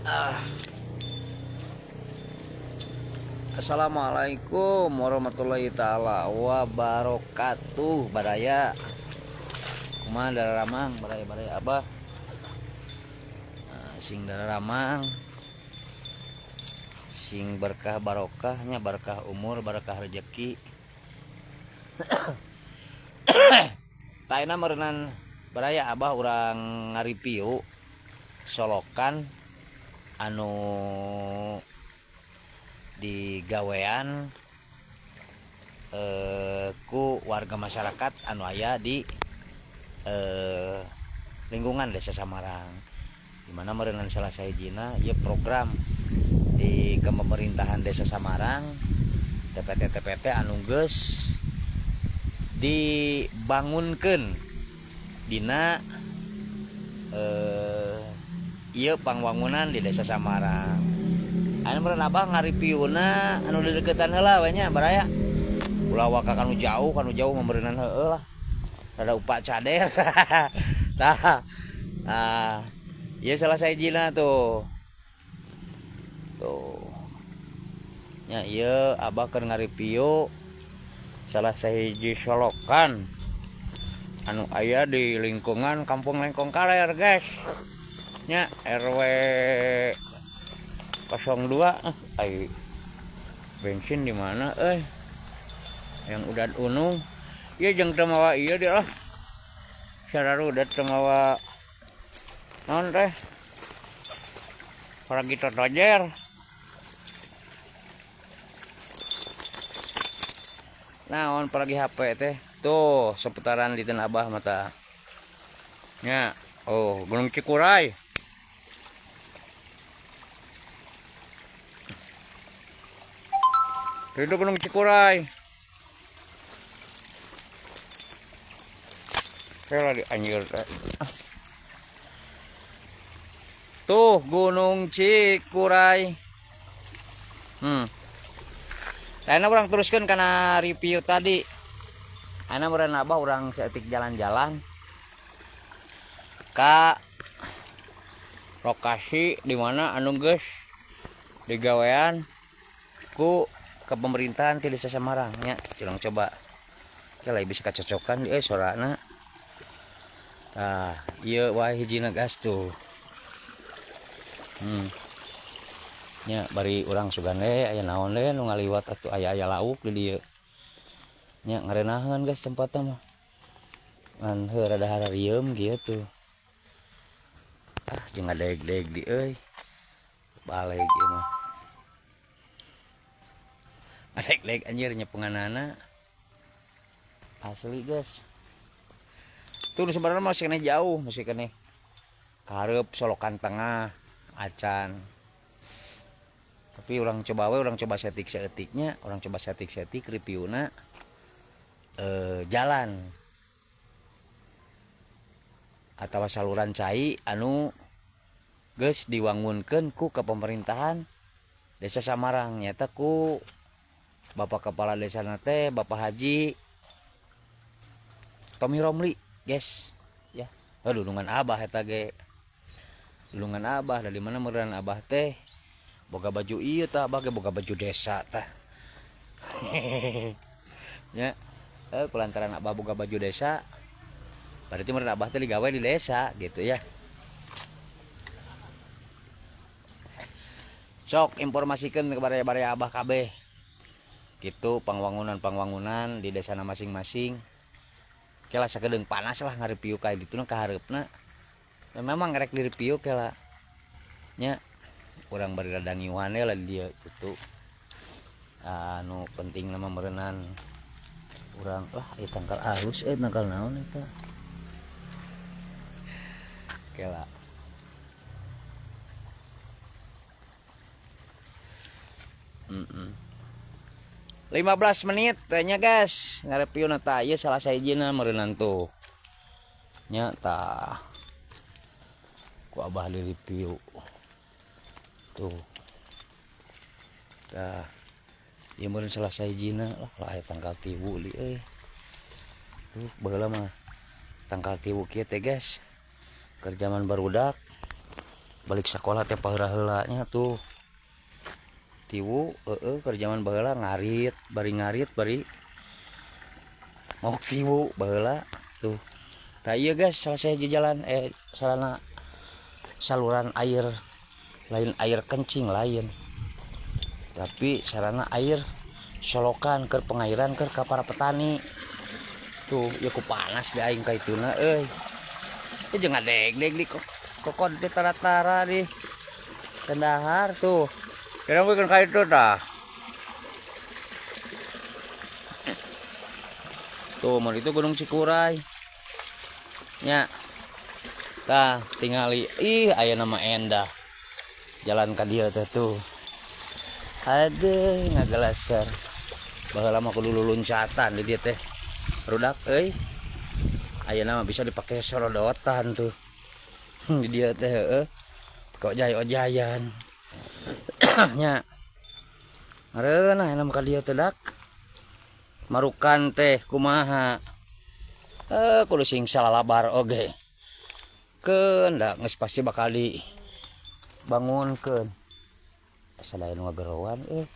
Ah. Assalamualaikum warahmatullahi taala wabarakatuh. Baraya, kumaha dararamang baraya, baraya abah. Nah, sing dararamang, sing berkah barokahnya, berkah umur, berkah rezeki. Tah, ayeuna meureunan baraya abah urang ngareview solokan anu digawean ku warga masyarakat anu aya di lingkungan Desa Samarang, dimana meureunan salah sahijina ieu program di kepemerintahan Desa Samarang, TPT TPT anu geus dibangunkeun dina ieu pangwangunan di Desa Samarang. Anu meureun abah ngareviewna anu di deukeutan heula we nya, baraya, ulah waka kanu jauh, kanu jauh mah meureunan heueuh lah, rada upak cader. Tah, nah, ieu salah sahijina tuh, tuh nya. Ieu abah keur ngareview salah sahiji solokan anu aya di lingkungan Kampung Lengkong Kaler, guys, nya, RW 02. Ah, ai bensin di mana eh yang udah unung iya jeung teu mawa ieu dia lah, sararudat teu mawa naon teh, paragi totojer naon, paragi HP teh. Tuh, seputaran di Abah mata nya. Oh, Gunung Cikuray. Itu Gunung Cikuray. Saya di anjir teh. Tuh Gunung Cikuray. Ayeuna urang teruskan karena review tadi. Ayeuna meureun abah urang saeutik jalan-jalan ka lokasi di mana anu geus digawean ku ke pemerintahan ti Desa Samarang nya. Urang coba. Oke lah, bisa kacocokan di sorana. Tah, ieu wae hijina gas tuh. Nya, bari urang sugan we aya naon we nu ngaliwat atuh, aya-aya lauk di dieu. Nya, ngarenaheun guys tempatna mah. Ngan heuh rada hararieum kieu. Ah, jeung ngadeg-deg di euy. Baleg ieu mah. Ngadeg-deg anjir nyepenganana. Asli, guys. Tuh sebenarnya masih keneh jauh, masih keneh kahareup solokan tengah acan. Tapi urang coba we, urang coba setik seetiknya, urang coba setik-setik reviewna jalan atau saluran cai anu geus diwangunkeun ku ke pemerintahan Desa Samarang, nyata ku Bapak Kepala Desa teh Bapak Haji Tommy Romli, guys, ya. Aduh, lulungan abah eta ge, lulungan abah. Dari mana meureun abah teh boga baju ieu tah, abah ge boga baju desa tah nya. Kulantaran abah boga baju desa berarti meureun abah teh digawe di desa gitu ya. Sok informasikan ke baraya-baraya abah kabeh gitu pangwangunan-pangwangunan di desa masing-masing. Kela sakedeung panas lah ngareview kayak gitu ka hareupna. Ya, memang rek di review kela nya, urang bari rada ngiuhan lah dia gitu. Anu penting nama meureunan urang lah ieu tangkal alus, tangkal naon eta kela. 15 menit kayaknya guys ngareview na. Tah, ieu salah sahijina meureunan tuh nya. Tah, ku abah di review tuh. Tah, ieu meureun salah sahijina lah. Lah, aya tangkal tiwu li euy. Tuh, baheula mah tangkal tiwu kieu teh, guys, keur zaman barudak. Balik sekolah teh paheula-heula nya tuh. Tiwu heeh keur jaman baheula ngarit, bari ngarit bari maok tiwu baheula tuh. Tah ieu guys selesai jalan sarana saluran air, lain air kencing lain. Tapi sarana air solokan keur pengairan keur ka para petani. Tuh, ieu ku panas di aing ka ituna euy. Ieu jeung ngadeg-deg di kokod teh tara-tara di kendahar tuh. Kira mungkin ka itu tah. Tuh, mun itu Gunung Cikuray. Nya. Tah, tingali ih aya nama endah. Jalan ka dieu teh tuh. Aduh, ngagelaser. Baheula mah kudu luluncatan di dieu teh. Rudak euy. Ayeuna mah bisa dipake sorodotan tuh. Di dieu teh heueuh. Pake ojay-ojayan. Nya. Mareunah ayeuna mah ka dieu teh dak. Marukan teh kumaha. Kudu sing salalabar oge. Keun da geus pasti bakal dibangunkeun. Asa da anu ngageroan euy.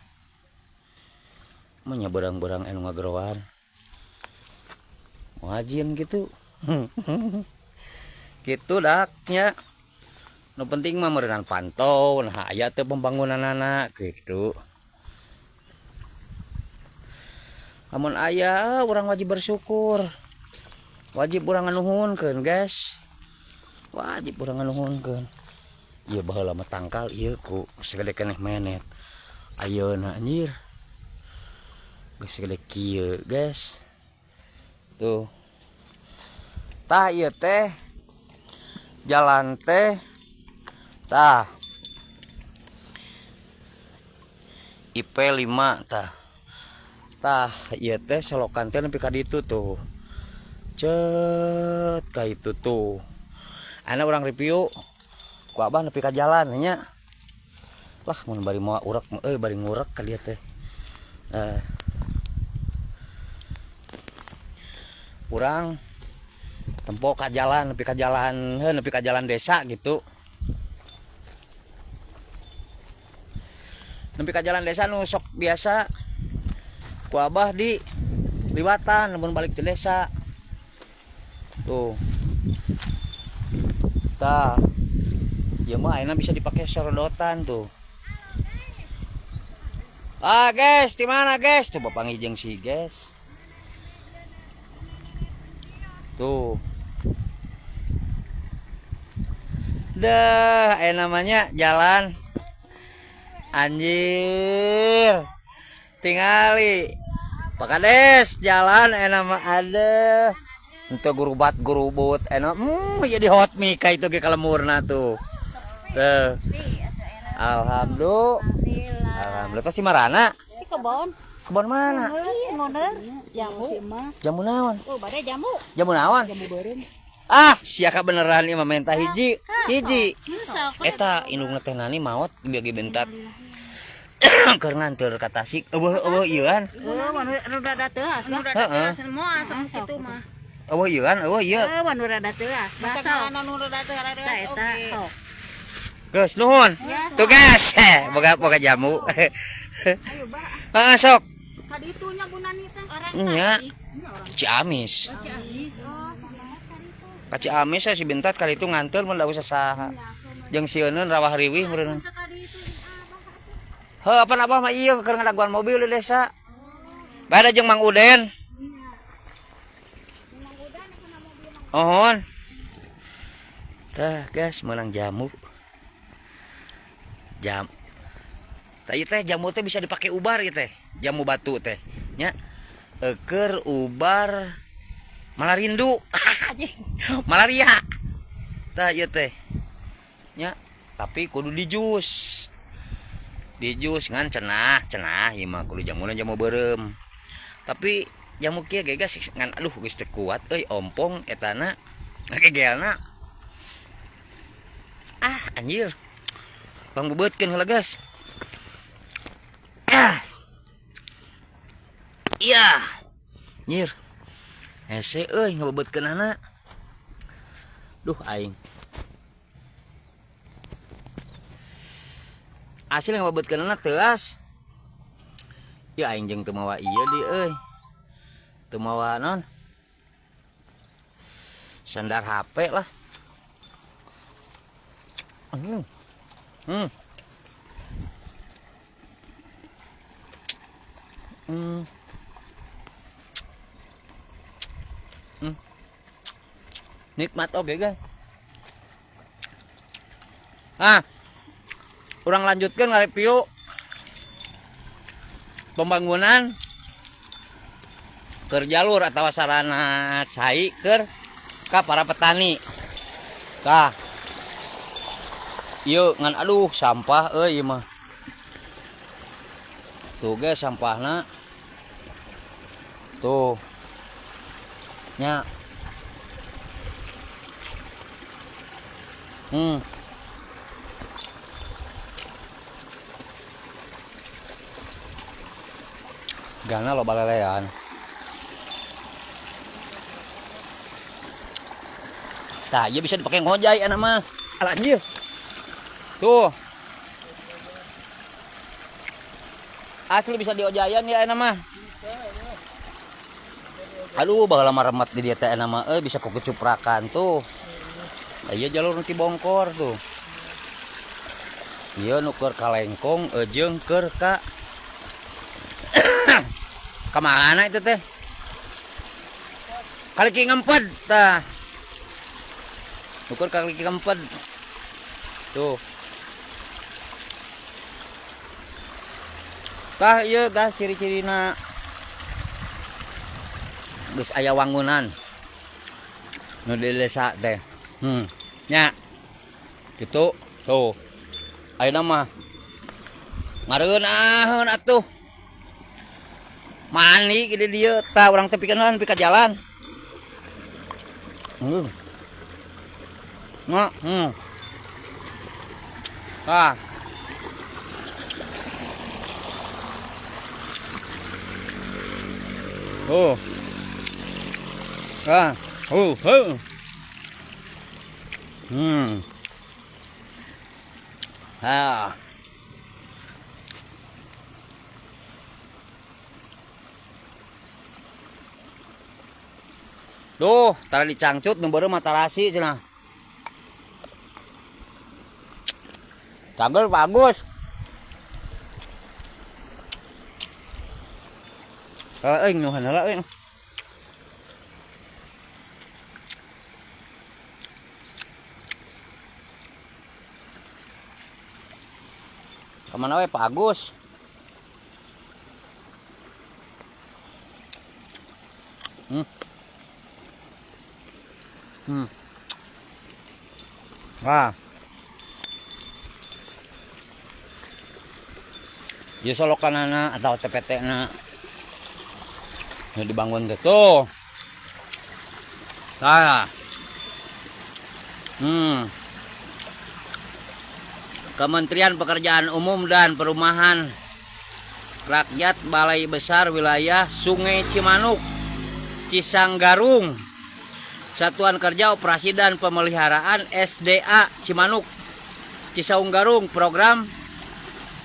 Mun nya beurang-beurang anu ngageroan. Muajin gitu. Gitu daknya. Nu penting mah meureunan pantau, nah aya teu pembangunanana gitu. Lamun aya urang wajib bersyukur. Wajib urang nganuhunkeun, guys. Wajib urang nganuhunkeun. Ieu baheula mah tangkal ieu ku segede keneh menet. Ayeuna anjir. Geus segede kieu, guys. Tuh. Tah ieu teh jalan teh tah IP 5 tah. Tah ieu teh solokan teh nepi ka ditu tuh. Cet ka itu tuh. Ana urang review ku abah nepi ka jalan nya. Lah mun bari moal urek euy bari ngurek ka dieu teh. Urang tempo ka jalan nepi ka jalan heuh nepi ka jalan desa gitu. Nepi ka jalan desa nu sok biasa ku abah di liwatan mun balik ke desa. Tuh. Tah. Ieu mah ayeuna bisa dipake sorodotan tuh. Ah guys, di mana guys? Tuh bapak ngijeng si guys. Tuh. Dah, namanya jalan. Anjir. Tingali. Pak Kades jalan nama ada. Untuk gurubat gurubut enak. Jadi hot mic itu ge kalemurna tuh. Tuh. Alhamdulillah. Alhamdulillah. Tos si marana? Di kebon. Kebon mana? Ngoner. Jamu. Jamu naon? Oh, bade jamu. Jamu naon? Jamu beureum. Ah, sia ka beneran ieu mah menta hiji. Hiji. Eta indungna teh nani maot bagi bentat. Keur nganteur ka Tasik. Eueuh eueuh ieuan. Eueuh anu rada teuas lah. Heeh. Semua asam kitu mah. Eueuh ieuan, eueuh ieu. Eueuh anu rada teuas. Basa anu rada teuas Eta oge. Geus nuhun. Tuh guys, boga boga jamu. Ayo bah. Heeh sok. Kaditu nya bunani teh. Orang Nya. Ciamis. Ciamis. Oh, sama kali itu. Ka Ciamis si bentat kali itu nganteur mun da usah saha. Jeung sieuneun rawah riwih meureun. Sekali itu abah. Heuh, apa abah mah ieu keur ngadaguan mobil di desa. Bada jeung Mang Uden. Ohon. Tah, guys, menang jamu. Jam. Tah ieu teh jamu teh bisa dipake ubar ieu teh. Jamu batu teh. Nya. Keur ubar malarindu. Anjing. Malaria. Tah ieu teh. Nya, tapi kudu di jus. Di jus ngan cenah, cenah ieu mah kudu jamuna jamu beureum. Tapi jamu kieu ge guys ngan aduh geus teu kuat euy ompong etana ngagegelna. Ah anjir. Bang bebeutkeun heula guys. Ah. Iya. Nyir. Hese euy ngabebeutkeunana. Duh aing. Asli ngababetkeunana teuas. Ya aing jeung teu mawa ieu di euy. Teu mawa non. Sandar HP lah. Nikmat oke, guys. Ah. Urang lanjutkan nge-review pembangunan keur jalur atau sarana cai keur ka para petani. Tah. Ieu ngan aduh sampah euy ieu mah. Tuh guys sampahna. Tuh. Nya. Gana loba lelean. Tah, ieu bisa dipake ngojay anak mah. Alah anjir. Tuh. Asli bisa diojayan ya enak mah. Aduh, baheula mah remet di dieu teh enak mah euy bisa kukucuprakan tuh. Ieu jalur nu Cibongkor tuh. Ieu nu keur ka Lengkong jeung keur ka kamana itu teh? Kaliki Ngemped tah. Nu keur ka Kaliki Ngemped. Tuh. Tah ieu guys ciri-cirina. Geus aya wangunan. Nu di desa teh. Nya. Gitu. Tuh. Ayeuna mah ngareunaheun atuh. Mani di dieu tah urang teh pikeun heula nepi ka jalan. Nah, Tah. Oh. Ah, oh, oh. Ah. Duh, tara dicangcut nu beureum mah tarasi cenah. Cangger bagus. Euy nyuhan heula euy. Kemana we Pak Agus? Wah. Ieu solokanana atau TPT-na. Nu dibangun teh tuh. Tah. Kementerian Pekerjaan Umum dan Perumahan Rakyat Balai Besar Wilayah Sungai Cimanuk, Cisanggarung. Satuan Kerja Operasi dan Pemeliharaan SDA Cimanuk, Cisaung Garung. Program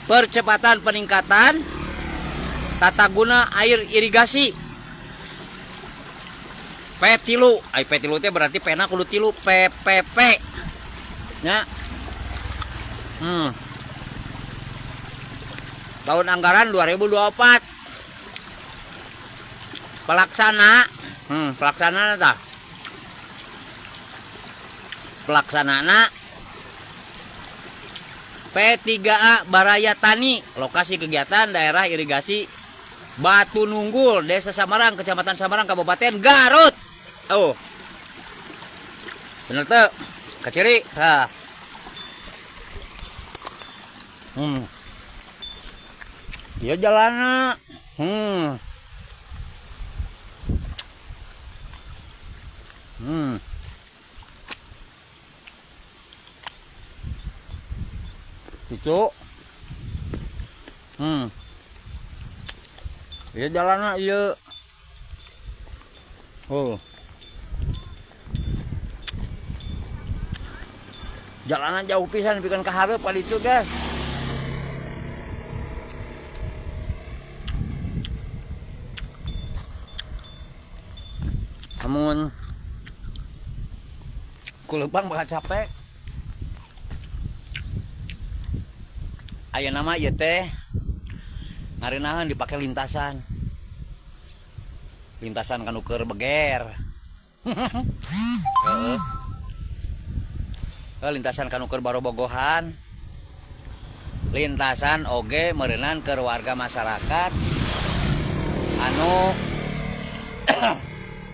Percepatan Peningkatan Tata Guna Air Irigasi P3. Ai P3 teh berarti pena kudu tilu PPP. Nya. Tahun anggaran 2024. Pelaksana, pelaksanana tah. Pelaksanana P3A Baraya Tani, lokasi kegiatan daerah irigasi Batu Nunggul, Desa Samarang, Kecamatan Samarang, Kabupaten Garut. Oh. Bener teu? Kaciri. Tah. Dia jalanna. Itu. Ieu jalanna ieu. Oh. Jalanan jauh pisan pikeun ka hareup ka ditu, guys. Amun ku leumpang bakal capek. Aya nama ieu teh ngarenahan dipake lintasan. Lintasan kanu keur beger. Heeh. Lintasan kanu keur barobogohan. Lintasan oge meureunan keur warga masyarakat anu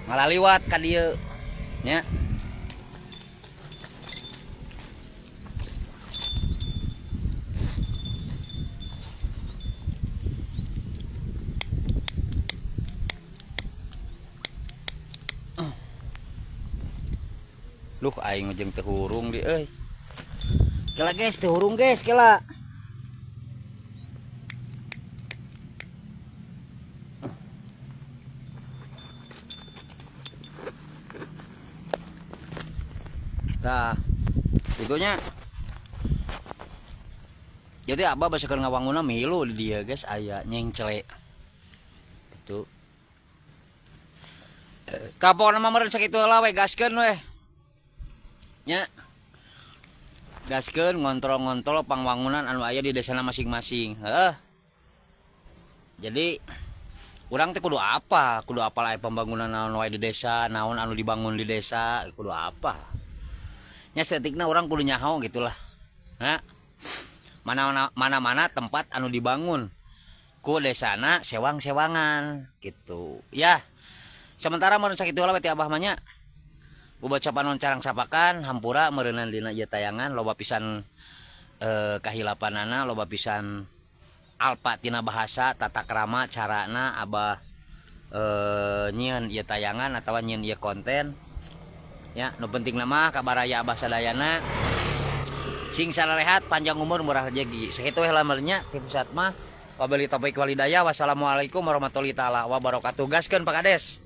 ngalaliwat ka dieu nya. Duh, aing jeung teu hurung di euy. Kela guys, teu hurung guys, kela. Tah, itunya. Jadi abah basa keur ngawangunna milu di dieu guys, aya nyengcle. Gitu. Kapokna mah meureun sakitu heula we, gaskeun we. Nya. Gaskeun ngontrol-ngontrol pangwangunan anu aya di desana masing-masing. Heeh. Jadi urang teh kudu apa? Kudu apal aya pembangunan naon wae di desa, naon anu dibangun di desa, kudu apa? Nya saeutikna urang kudu nyaho gitulah. Nah, mana-mana tempat anu dibangun ku desana sewang-sewangan gitu. Ya. Sementara meureun sakitu heula we ti abah mah nya. Ubaca panon carang sapakan hampura meureunan dina ieu tayangan loba pisan kahilapanana, loba pisan alpa tina bahasa, tata krama, carana abah nyieun ieu tayangan atawa nyieun ieu konten. Ya, nu penting mah kabaraya abah sadayana sing sararehat, panjang umur, murah rezeki. Sakitu we lah meureun nya ti pusat mah. Wabillahi taufik walhidayah. Wassalamualaikum warahmatullahi taala wabarakatuh. Gaskeun Pak Kades.